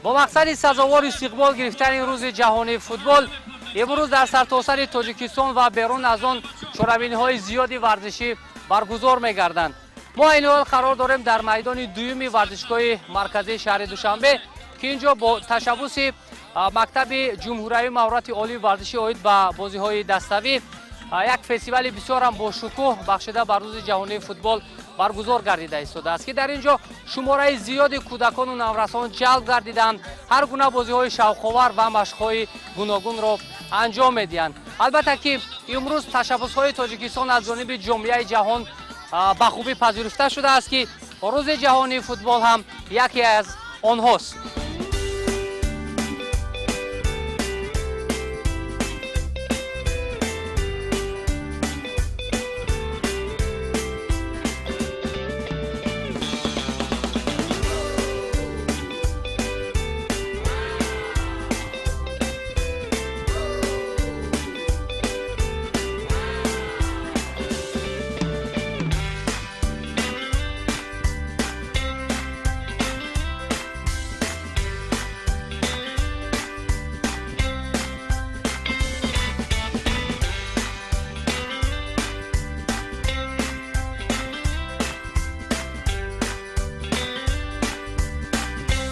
Бо мақсади сазовор истиқбол гирифтани Рӯзи ҷаҳонии футбол имрӯз дар сартосари Тоҷикистон ва берун аз он чорабиниҳои зиёди варзишӣ баргузор мегарданд. Мо айни ҳол қарор дорем дар майдони дуюми варзишгоҳи марказии шаҳри Душанбе, ки ин ҷо бо ташаббуси мактаби ҷумҳуриявии маҳорати олии варзишӣ оид ба бозиҳои даставӣ як фестивали бисёрам бошукӯҳ бахшида ба Рӯзи ҷаҳонии футбол баргузор гардида истодааст, ки дар ин ҷо шумораи зиёди кӯдакону наврасон ҷалб гардиданд, ҳар гуна бозиҳои шавқовар ва машқҳои гуногунро анҷом медиҳанд. Албатта ки имрӯз ташаббусҳои Тоҷикистон аз ҷониби ҷомеаи ҷаҳон ба хубӣ пазируфта шудааст, ки Рӯзи ҷаҳонии футбол ҳам яке аз онҳост.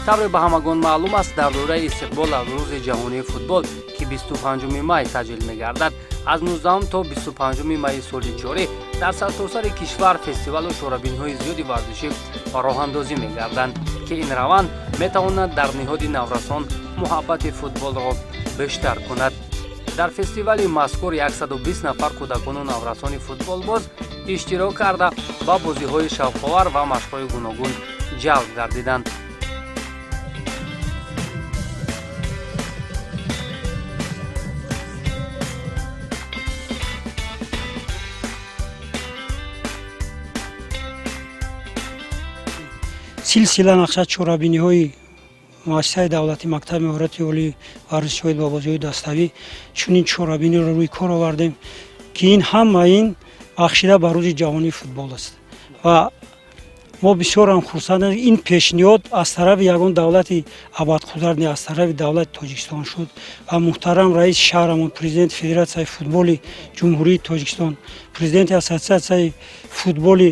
Тавре ба ҳамагон маълум аст, дар доираи истиқбол аз Рӯзи ҷаҳонии футбол, ки 25 май таҷлил мегардад, аз 19 то 25 майи соли ҷорӣ дар сартосари кишвар фестивалу чорабиниҳои зиёди варзишӣ роҳандозӣ мегарданд, ки ин раванд метавонад дар ниҳоди наврасон муҳаббати футболро бештар кунад. Дар фестивали мазкур 120 нафар кӯдакону наврасони футболбоз иштирок карда, ба бозиҳои шавқовар ва машқҳои гуногун ҷалб гардиданд. Силсила нақша чорабиниҳои муассисаи давлатии мактаби маҳорати олии варзиши оид ба бозиҳои даставӣ чунин чорабиниро рӯи кор овардем, ки ин ҳама ин бахшида ба Рӯзи ҷаҳонии футбол аст. Ва мо бисёрам хурсандем, ин пешниҳод аз тарафи ягон давлати абадқудрат не, аз тарафи давлати Тоҷикистон шуд ва муҳтарам раиси шаҳрамон, президенти Федератсияи футболи Ҷумҳурии Тоҷикистон, президенти Ассотсиатсияи футболи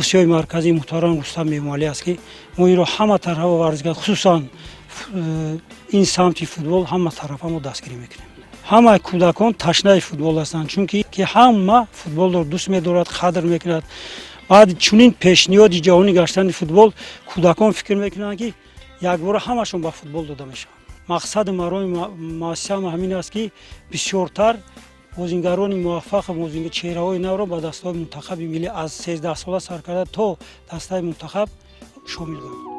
Осиёи Марказӣ муҳтарам Рустам Эмомалӣ аст, ки мо инро ҳама тарафа варзишгар, хусусан ин самти футбол, ҳама тарафа мо дастгирӣ мекунем. Ҳамаи кӯдакон ташнаи футбол ҳастанд, чунки ки ҳама футболро дӯст медорад, қадр мекунад. Баъд чунин пешниҳоди ҷаҳонӣ гаштани футбол кӯдакон фикр мекунанд, ки якбора ҳамашон ба футбол дода мешаванд. Мақсади мароми муассисаам ҳамин аст, ки бисёртар бозингарони муваффақ, чеҳраҳои навро ба дастаҳои мунтахаби миллӣ аз 13сола сар карда то дастаи мунтахаб шомил гардонад.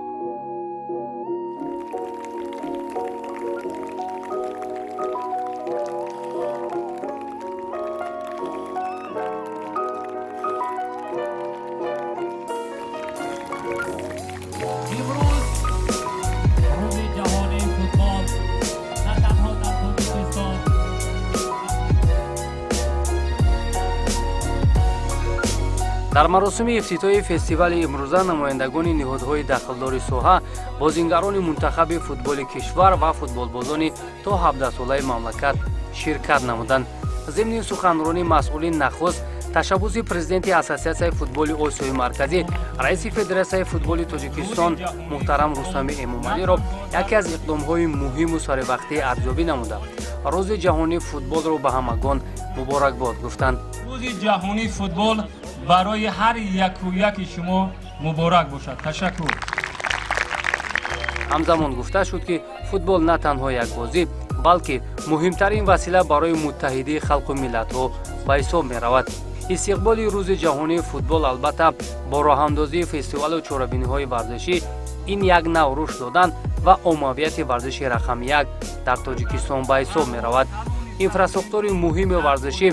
Имрӯз Рӯзи ҷаҳонии футбол на танҳо дар Тоҷикистон Дар маросими ифтитоҳи фестивали имрӯза намояндагони ниҳодҳои дахлдори соҳа, бозингарони мунтахаби футболи кишвар ва футболбозони то 17-солаи мамлакат ширкат намуданд. Зимни суханронӣ масъулин нахуст ташаббуси президенти Ассотсиатсияи футболи Осиёи Марказӣ, раиси Федератсияи футболи Тоҷикистон муҳтарам Рустами Эмомалиро яке аз иқдомҳои муҳиму саривақтӣ арзёбӣ намуда, Рӯзи ҷаҳонии футболро ба ҳамагон муборакбод гуфтанд. Рӯзи ҷаҳонии футбол барои ҳар яку яки шумо муборак бошад. Ташаккур. Ҳамзамон гуфта шуд, ки футбол на танҳо як бозӣ, балки муҳимтарин васила барои муттаҳидии халқу миллатҳо ба ҳисоб меравад. Истиқболи Рӯзи ҷаҳонии футбол, албатта, бо роҳандозии фестивалу чорабиниҳои варзишӣ ин як нав рушд додан ва оммавияти варзиши рақами як дар Тоҷикистон ба ҳисоб меравад. Инфрасохтори муҳими варзишӣ,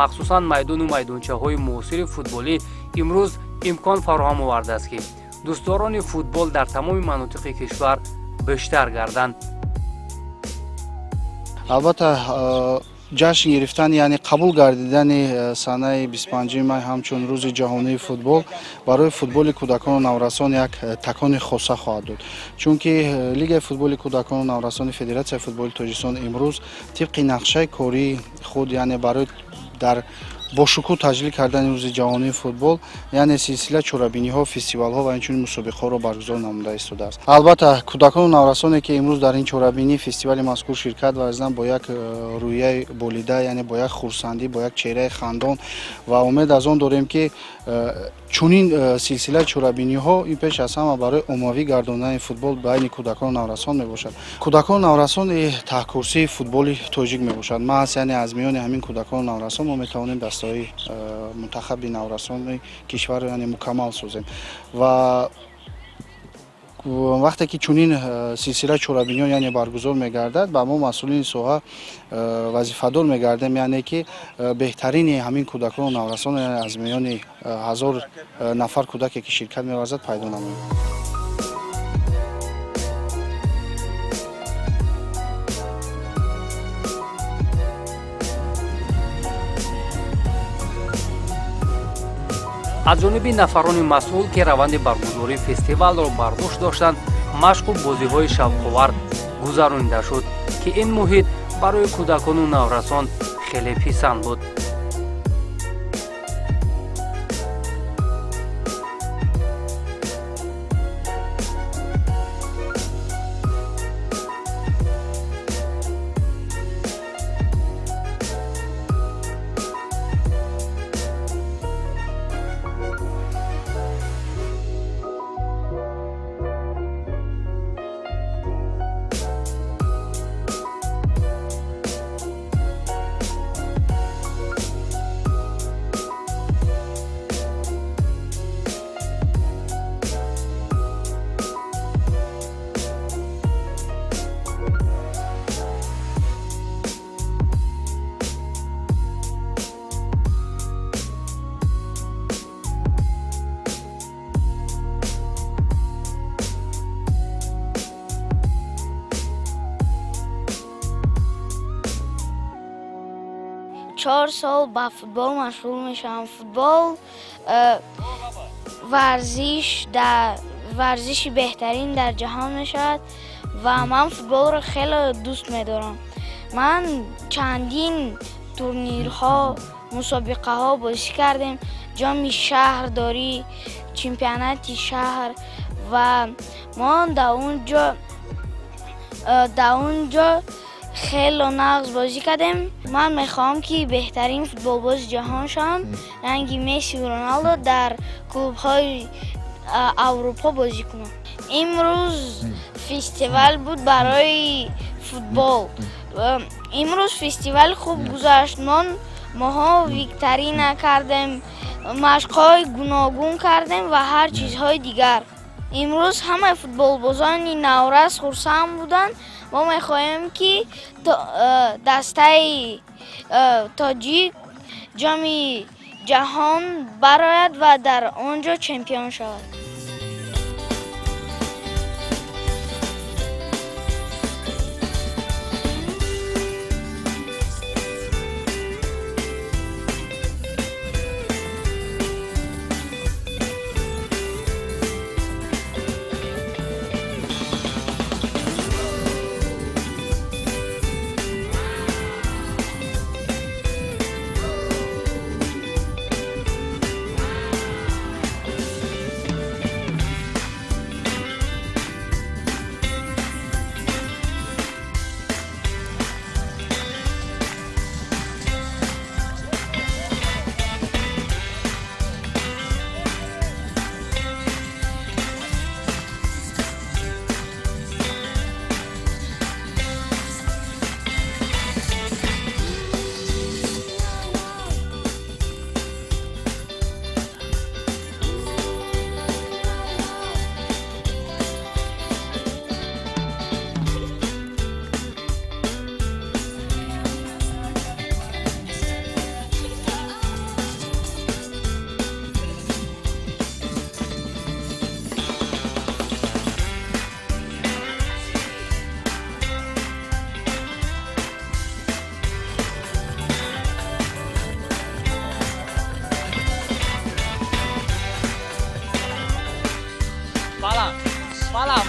махсусан майдону майдончаҳои муосири футболӣ, имрӯз имкон фароҳам овардааст, ки дӯстдорони футбол дар тамоми манотиқи кишвар бештар гарданд. Албатта, Ҷашн гирифтан, яъне қабул гардидани санаи 25 май ҳамчун рӯзи ҷаҳонии футбол барои футболи кӯдакону наврасон як такони хоса хоҳад дод. Чунки Лигаи футболи кӯдакону наврасони Федератсияи футболи Тоҷикистон имрӯз тибқи нақшаи кории худ, яъне барои дар бо шукӯҳ таҷлил кардани рӯзи ҷаҳонии футбол, яъне силсила чорабиниҳо, фестивалҳо ва инчунин мусобиқаҳоро баргузор намуда истодааст. Албатта, кӯдакону наврасоне, ки имрӯз дар ин чорабинӣ, фестивали мазкур ширкат варзиданд, бо як рӯҳияи болида, яъне бо як хурсандӣ, бо як чеҳраи хандон, ва умед аз он дорем, ки чунин силсилаи чорабиниҳо ин пеш аз ҳама барои оммавӣ гардондани футбол байни кӯдакону наврасон мебошад. Кӯдакону наврасон таҳкурсии футболи тоҷик мебошад. Маҳз, яъне аз миёни ҳамин кӯдакону наврасон мо метавонем дастаҳои мунтахаби наврасони кишварро, яъне мукаммал созем. Ва вақте ки чунин силсила чорабиниҳо, яъне баргузор мегардад, ба мо, масъулини соҳа, вазифадор мегардем, яъне ки беҳтарини ҳамин кӯдакону наврасон аз миёни 1000 нафар кӯдаке, ки ширкат меварзад, пайдо намоем. Аз ҷониби нафарони масъул, ки раванди баргузории фестивалро бар дӯш доштанд, машқу бозиҳои шавқовар гузаронида шуд, ки ин муҳит барои кӯдакону наврасон хеле писанд буд. 4 сол ба футбол машғул мешавам. Футбол варзиши беҳтарин дар ҷаҳон мешавад ва ман футболро хеле дӯст медорам. Ман чандин турнирҳо, мусобиқаҳо бозӣ кардем: ҷоми шаҳрдорӣ, чемпионати шаҳр, ва мо дар он ҷо хеле нағз бозӣ кардем. Ман мехоҳам, ки беҳтарин футболбози ҷаҳон шавам, ранги Мессиву Роналдо, дар клубҳои Аврупо бозӣ кунам. Имрӯз фестивал буд барои футбол. Имрӯз фестивал хуб гузашт. Моҳо викторина кардем, машқҳои гуногун кардем ва ҳар чизҳои дигар. Имрӯз ҳамаи футболбозони наврас хурсанд буданд. Мо мехоҳем, ки дастаи тоҷик ҷоми ҷаҳон барояд ва дар он ҷо чемпион шавад.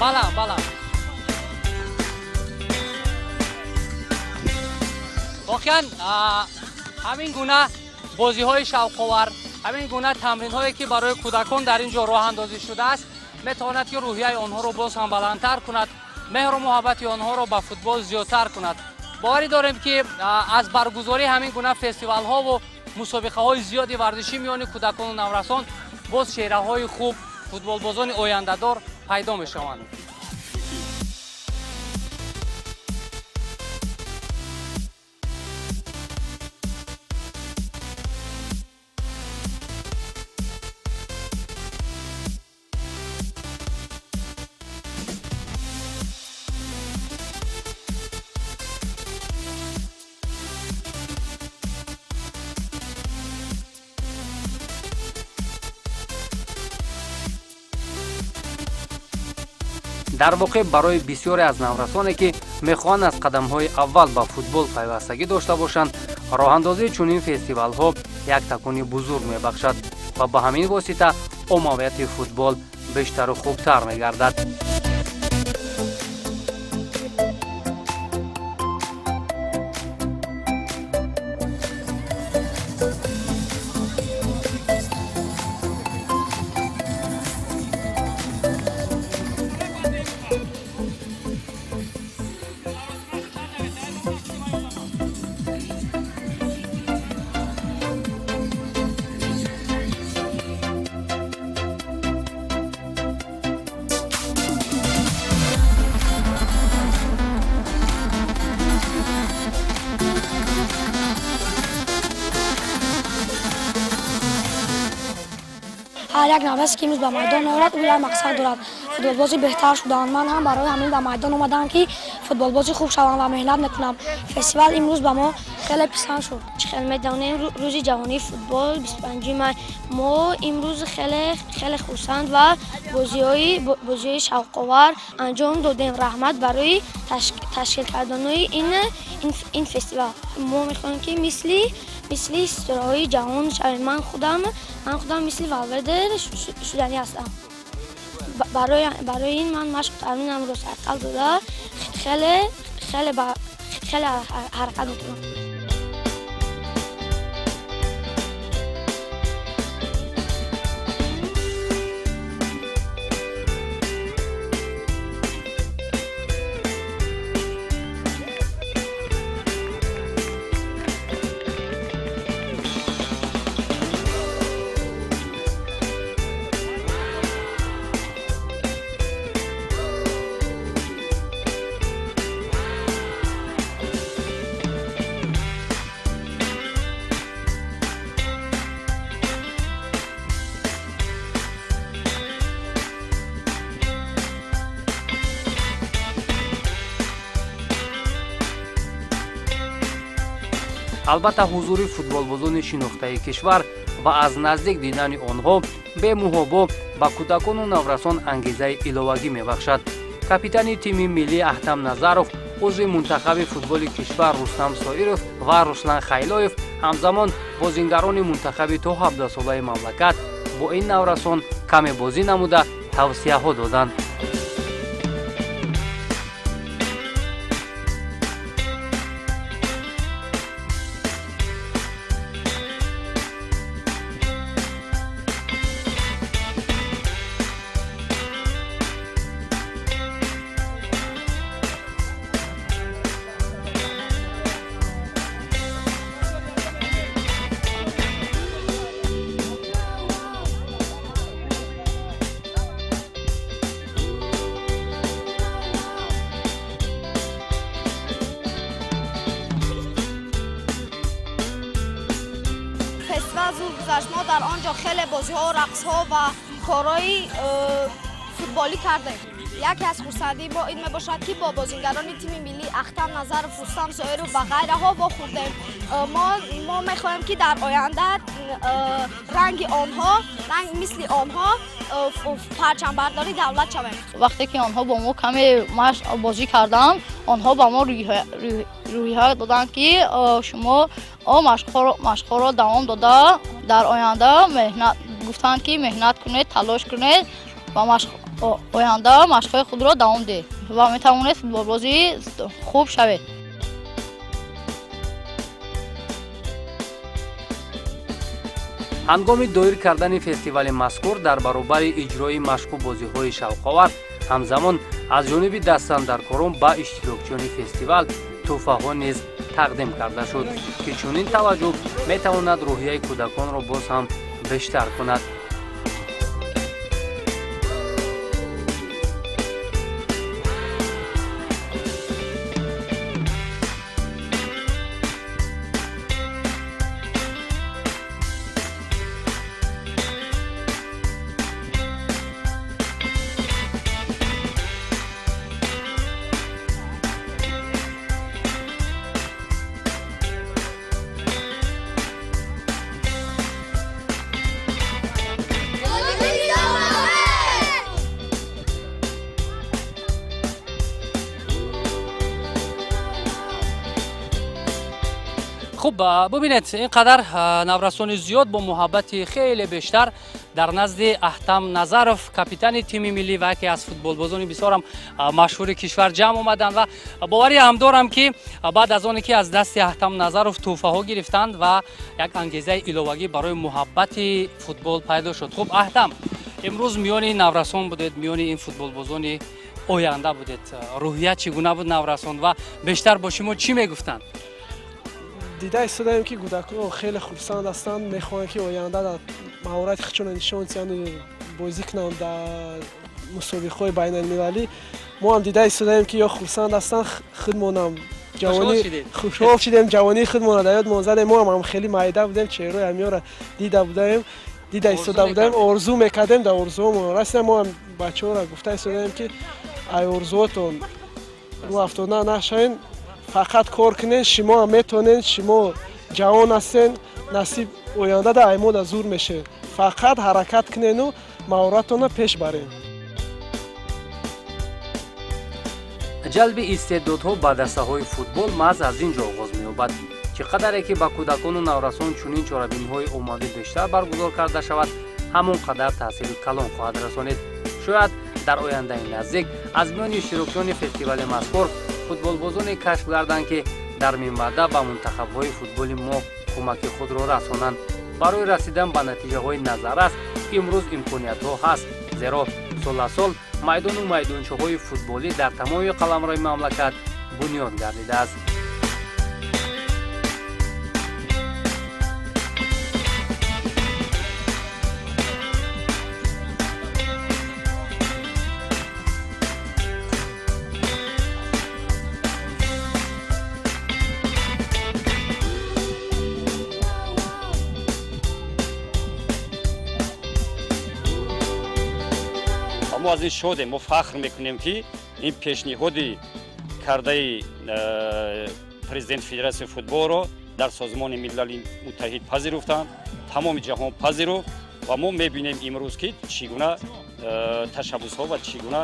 Баланд, баланд. Воқеан ҳамин гуна бозиҳои шавқовар, ҳамин гуна тамринҳое ки барои кӯдакон дар ин ҷо роҳандозӣ шудааст, метавонад ки рӯҳияи онҳоро боз ҳам баландтар кунад, меҳру муҳаббати онҳоро ба футбол зиёдтар кунад. Боварӣ дорем ки аз баргузории ҳамин гуна фестивалҳову мусобиқаҳои зиёди варзишӣ миёни кӯдакону наврасон боз чеҳраҳои хуб, футболбозони ояндадор пайдо мешаванд. Дар воқеъ барои бисёре аз наврасоне ки мехоҳанд аз қадамҳои аввал ба футбол пайвастагӣ дошта бошанд, роҳандозии чунин фестивалҳо як такони бузург мебахшад ва ба ҳамин восита оммавияти футбол бештару хубтар мегардад. Ҳар як наврасе ки имрӯз ба майдон меорад, ӯ як мақсад дорад: футболбози беҳтар шудан. Ман ҳам барои ҳамин ба майдон омадам, ки футболбози хуб шавам ва меҳнат мекунам. Фестивал имрӯз ба мо хеле писанд шуд. Чӣ хел медонем, рӯзи ҷаҳонии футбол 25 май. Мо имрӯз хеле хеле хурсанд ва бозиҳои шавқовар анҷом додем. Раҳмат барои ташкил кардани ин фестивал. Мо мехоҳем ки мисли ситораҳои ҷаҳон шавем. Ман худам мисли Валверде шуданӣ ҳастам. Барои ин ман машқу тамринамро сарқал дода хеле хеле хеле ҳаракат мекунам. Албатта, ҳузури футболбозони шинохтаи кишвар ва аз наздик дидани онҳо бемуҳобо ба кӯдакону наврасон ангезаи иловагӣ мебахшад. Капитани тими миллӣ Аҳтам Назаров, узви мунтахаби футболи кишвар Рустам Соиров ва Руслан Хайлоев, ҳамзамон бозингарони мунтахаби то 17-солаи мамлакат бо ин наврасон каме бозӣ намуда тавсияҳо доданд. Мо дар он ҷо хеле бозиҳо, рақсҳо ва корҳои футболӣ кардем. Яке аз хурсандии мо ин мебошад, ки бо бозингарони тими миллӣ Ахтам Назаров, Рустам Зоиров ва ғайраҳо вохӯрдем. Мо мехоҳем, ки дар оянда ранги онҳо, мисли онҳо парчамбардори давлат шавем. Вақте ки онҳо бо мо каме машқ бозӣ карданд, онҳо ба мо рӯҳия доданд, ки шумо машқҳоро давом дода дар оянда гуфтанд, ки меҳнат кунед, талош кунед ва Оянда машқҳои худро давом диҳед ва метавонед футболбози хуб шавед. Ҳангоми доир кардани фестивали мазкур дар баробари иҷрои машқу бозиҳои шавқовар, ҳамзамон аз ҷониби дастандаркорон ба иштирокчиёни фестивал тӯҳфаҳо низ тақдим карда шуд, ки чунин таваҷҷӯҳ метавонад рӯҳияи кӯдаконро боз ҳам бештар кунад. Хуб, бубинед, ин қадар наврасони зиёд бо муҳаббати хеле бештар дар назди Аҳтам Назаров, капитани тими миллӣ ва яке аз футболбозони бисёрам машҳури кишвар ҷамъ омаданд ва боварӣ ҳам дорам, ки баъд аз оне ки аз дасти Аҳтам Назаров тӯҳфаҳо гирифтанд ва як ангезаи иловагӣ барои муҳаббати футбол пайдо шуд. Хуб, Аҳтам, имрӯз миёни наврасон будед, миёни ин футболбозони оянда будед. Рӯҳия чӣ гуна буд наврасон ва бештар бо шумо чӣ мегуфтанд? Дида истодаем, ки кӯдакон хеле хурсанд ҳастанд, мехоҳанд, ки оянда дар маҳорати худшонро нишон диҳанд, бозӣ кунанд дар мусобиқаҳои байналмилалӣ. Мо ҳам дида истодаем, ки ё хурсанд ҳастанд, худмонам ҷавонӣ хушҳол шидем, ҷавонии худмонро дар ёдмон задем. Мо ҳам хеле майда будем, чеҳраи ҳамёро дида будаем, дида истода будаем, орзу мекардем, дар орзуҳомон расидем. Мо ҳам бачаҳоро гуфта истодаем, ки ай орзуотон рӯ афтода нашавед, фақат кор кунед, шумо ҳам метавонед, шумо ҷавон ҳастед, насиб оянда дар аймода зур мешавед. Фақат ҳаракат кунеду маҳоратонро пеш баред. Ҷалби истеъдодҳо ба дастаҳои футбол маҳз аз ин ҷо оғоз меёбад. Чӣ қадаре ки ба кӯдакону наврасон чунин чорабиниҳои оммавӣ бештар баргузор карда шавад, ҳамон қадар таъсири калон хоҳад расонид. Шояд дар ояндаи наздик аз миёни иштирокчиёни фестивали мазкур футболбозоне кашф гарданд, ки дар минбаъда ба мунтахабҳои футболи мо кӯмаки худро расонанд. Барои расидан ба натиҷаҳои назаррас имрӯз имкониятҳо ҳаст, зеро сол аз сол майдону майдончаҳои футболӣ дар тамоми қаламрави мамлакат бунёд гардидааст. Мо аз ин шодем, мо фахр мекунем, ки ин пешниҳоди кардаи президенти Федератсияи футболро дар Созмони Милали Муттаҳид пазируфтанд, тамоми ҷаҳон пазируфт ва мо мебинем имрӯз, ки чӣ гуна ташаббусҳо ва чӣ гуна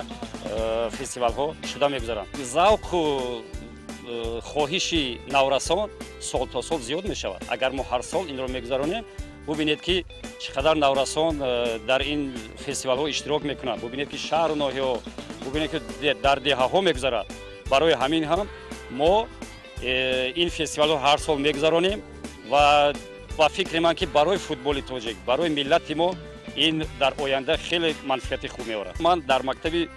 фестивалҳо шуда мегузаранд. Завқу хоҳиши наврасон сол то сол зиёд мешавад. Агар мо ҳар сол инро мегузаронем, бубинед, ки чӣ қадар наврасон дар ин фестивалҳо иштирок мекунанд, бубинед, ки шаҳру ноҳияҳо, бубинед, ки дар деҳаҳо мегузарад. Барои ҳамин ҳам мо ин фестивалҳо ҳар сол мегузаронем ва ба фикри ман, ки барои футболи тоҷик, барои миллати мо ин дар оянда хеле манфиати хуб меорад. Ман дар мактаби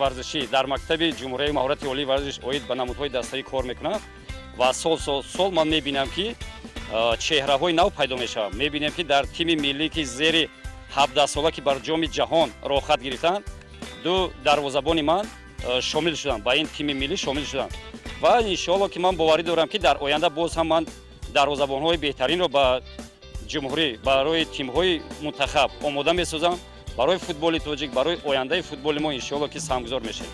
варзишӣ, дар мактаби ҷумҳурияи маҳорати олии варзиш оид ба намудҳои даставӣ кор мекунам ва сол сол ман мебинам, ки чеҳраҳои нав пайдо мешаванд. Мебинем, ки дар тими миллӣ, ки зери 17сола, ки бар ҷоми ҷаҳон роҳхат гирифтанд, ду дарвозабони ман шомил шуданд, ба ин тими миллӣ шомил шуданд ва иншоалло, ки ман боварӣ дорам, ки дар оянда боз ҳам ман дарвозабонҳои беҳтаринро ба ҷумҳурӣ, барои тимҳои мунтахаб омода месозам. Барои футболи тоҷик, барои ояндаи футболи мо иншоалло, ки саҳмгузор мешавем.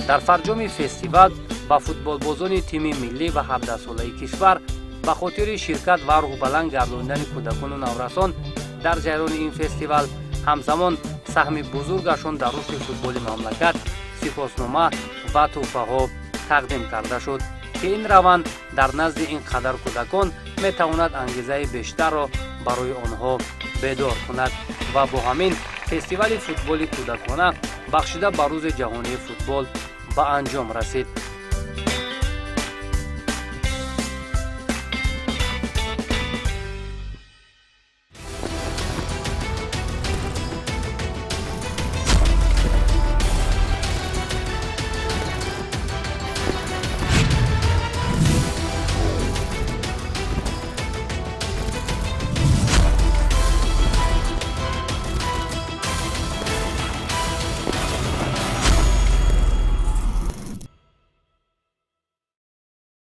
Дар фарҷоми фестивал ба футболбозони тими миллӣ ва 17-солаи кишвар ба хотири ширкат ва рӯҳбаланд гардонидани кӯдакону наврасон дар ҷараёни ин фестивал, ҳамзамон саҳми бузургашон дар рушди футболи мамлакат сипоснома ва тӯҳфаҳо тақдим карда шуд, ки ин раванд дар назди ин қадар кӯдакон метавонад ангезаи бештарро барои онҳо бедор кунад. Ва бо ҳамин фестивали футболи кӯдакона, бахшида ба Рӯзи ҷаҳонии футбол, ба анҷом расид.